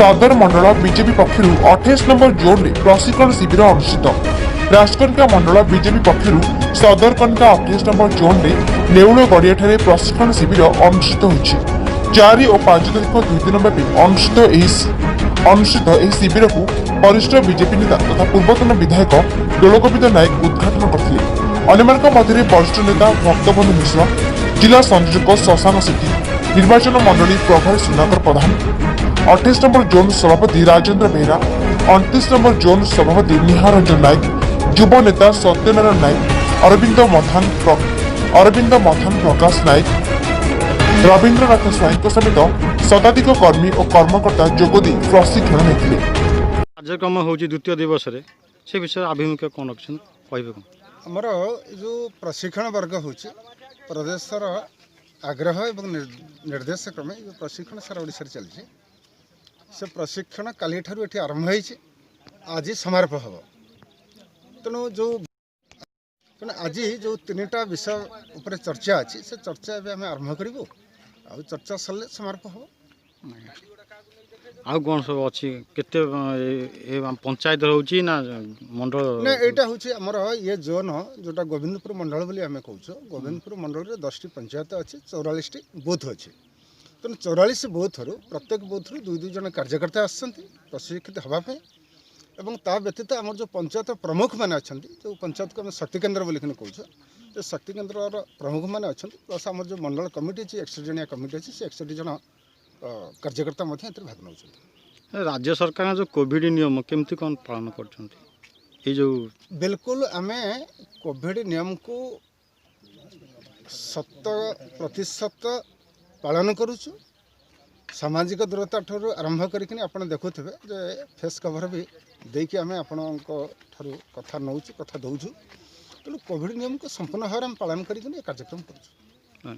ସଦର ମଣ୍ଡଳ ବିଜେପି ପକ୍ଷରୁ 28 ନମ୍ବର ଜୋନ୍ରେ ପ୍ରଶିକ୍ଷଣ ଶିବିର ଅନୁଷ୍ଠିତ। ରାଜକନିକା ମଣ୍ଡଳ ବିଜେପି ପକ୍ଷରୁ ସଦରକନିକା 28 ନମ୍ବର ଜୋନ୍ରେ ନେଉଳଗଡ଼ିଆଠାରେ ପ୍ରଶିକ୍ଷଣ ଶିବିର ଅନୁଷ୍ଠିତ ହୋଇଛି। 4 ଓ 5 ତାରିଖ 2 ଦିନ ବ୍ୟାପୀ ଅନୁଷ୍ଠିତ ଏହି ଶିବିରକୁ ବରିଷ୍ଠ ବିଜେପି ନେତା ତଥା ପୂର୍ବତନ ବିଧାୟକ ଦୋଳଗୋବିନ୍ଦ ନାୟକ ଉଦ୍ଘାଟନ କରିଥିଲେ। ଅନ୍ୟମାନଙ୍କ ମଧ୍ୟରେ ବରିଷ୍ଠ ନେତା ଭକ୍ତବନ୍ଧୁ ମିଶ୍ର, ଜିଲ୍ଲା ସଂଯୋଜକ ଶଶାଙ୍କ ସେଠୀ, ନିର୍ବାଚନ ମଣ୍ଡଳୀ ପ୍ରଭାରୀ ସୁନାକର ପ୍ରଧାନ, 28 ନମ୍ବର ଜୋନ୍ ସଭାପତି ରାଜେନ୍ଦ୍ର ବେହେରା, 29 ନମ୍ବର ଜୋନ୍ ସଭାପତି ନିହାର ରଞ୍ଜନ ନାୟକ, ଯୁବ ନେତା ସତ୍ୟନାରାୟଣ ନାୟକ, ଅରବିନ୍ଦ ମଥାନ, ପ୍ରକାଶ ନାୟକ, ରବୀନ୍ଦ୍ରନାଥ ସ୍ୱାଇଁଙ୍କ ସମେତ ଶତାଧିକ କର୍ମୀ ଓ କର୍ମକର୍ତ୍ତା ଯୋଗ ଦେଇ ପ୍ରଶିକ୍ଷଣ ନେଇଥିଲେ। କାର୍ଯ୍ୟକ୍ରମ ହେଉଛି ଦ୍ୱିତୀୟ ଦିବସରେ, ସେ ବିଷୟରେ ଆଭିମୁଖ୍ୟ କ'ଣ ରଖିଛନ୍ତି, କହିବେ କ'ଣ? ଆମର ଏ ଯେଉଁ ପ୍ରଶିକ୍ଷଣ ବର୍ଗ ହେଉଛି, ପ୍ରଦେଶର ଆଗ୍ରହ ଏବଂ ନିର୍ଦ୍ଦେଶ କ୍ରମେ ଏ ଯେଉଁ ପ୍ରଶିକ୍ଷଣ ସାରା ଓଡ଼ିଶାରେ ଚାଲିଛି, ସେ ପ୍ରଶିକ୍ଷଣ କାଲିଠାରୁ ଏଠି ଆରମ୍ଭ ହେଇଛି, ଆଜି ସମାରୋହ ହେବ। ତେଣୁ ଆଜି ଯେଉଁ ତିନିଟା ବିଷୟ ଉପରେ ଚର୍ଚ୍ଚା ଅଛି, ସେ ଚର୍ଚ୍ଚା ଏବେ ଆମେ ଆରମ୍ଭ କରିବୁ ଆଉ ଚର୍ଚ୍ଚା ସରିଲେ ସମାରୋହ ହେବ। ଆଉ କ'ଣ ସବୁ ଅଛି? କେତେ ଏ ପଞ୍ଚାୟତ ରହୁଛି ନା ମଣ୍ଡଳ? ନା, ଏଇଟା ହେଉଛି ଆମର ଇଏ ଜୋନ୍, ଯେଉଁଟା ଗୋବିନ୍ଦପୁର ମଣ୍ଡଳ ବୋଲି ଆମେ କହୁଛୁ। ଗୋବିନ୍ଦପୁର ମଣ୍ଡଳରେ 10ଟି ପଞ୍ଚାୟତ ଅଛି, 44ଟି ବୁଥ୍ ଅଛି। ତେଣୁ 44 ବୁଥରୁ ପ୍ରତ୍ୟେକ ବୁଥରୁ ଦୁଇ ଦୁଇ ଜଣ କାର୍ଯ୍ୟକର୍ତ୍ତା ଆସୁଛନ୍ତି ପ୍ରଶିକ୍ଷିତ ହେବା ପାଇଁ ଏବଂ ତା ବ୍ୟତୀତ ଆମର ଯେଉଁ ପଞ୍ଚାୟତ ପ୍ରମୁଖମାନେ ଅଛନ୍ତି, ଯେଉଁ ପଞ୍ଚାୟତକୁ ଆମେ ଶକ୍ତି କେନ୍ଦ୍ର ବୋଲିକିନି କହୁଛୁ, ସେ ଶକ୍ତି କେନ୍ଦ୍ରର ପ୍ରମୁଖମାନେ ଅଛନ୍ତି। ପ୍ଲସ୍ ଆମର ଯେଉଁ ମଣ୍ଡଳ କମିଟି ଅଛି, 61 ଜଣିଆ କମିଟି ଅଛି, ସେ 61 ଜଣ କାର୍ଯ୍ୟକର୍ତ୍ତା ମଧ୍ୟ ଏଥିରେ ଭାଗ ନେଉଛନ୍ତି। ରାଜ୍ୟ ସରକାରଙ୍କ ଯେଉଁ କୋଭିଡ଼ ନିୟମ କେମିତି କ'ଣ ପାଳନ କରୁଛନ୍ତି ଏଇ ଯେଉଁ? ବିଲକୁଲ, ଆମେ କୋଭିଡ଼ ନିୟମକୁ 100% ପାଳନ କରୁଛୁ। ସାମାଜିକ ଦୂରତା ଠାରୁ ଆରମ୍ଭ କରିକିନି ଆପଣ ଦେଖୁଥିବେ ଯେ ଫେସ୍ କଭର୍ ବି ଦେଇକି ଆମେ ଆପଣଙ୍କ ଠାରୁ କଥା ନେଉଛୁ, କଥା ଦେଉଛୁ। ତେଣୁ କୋଭିଡ଼ ନିୟମକୁ ସମ୍ପୂର୍ଣ୍ଣ ଭାବରେ ଆମେ ପାଳନ କରିକିନି ଏ କାର୍ଯ୍ୟକ୍ରମ କରୁଛୁ। ହଁ।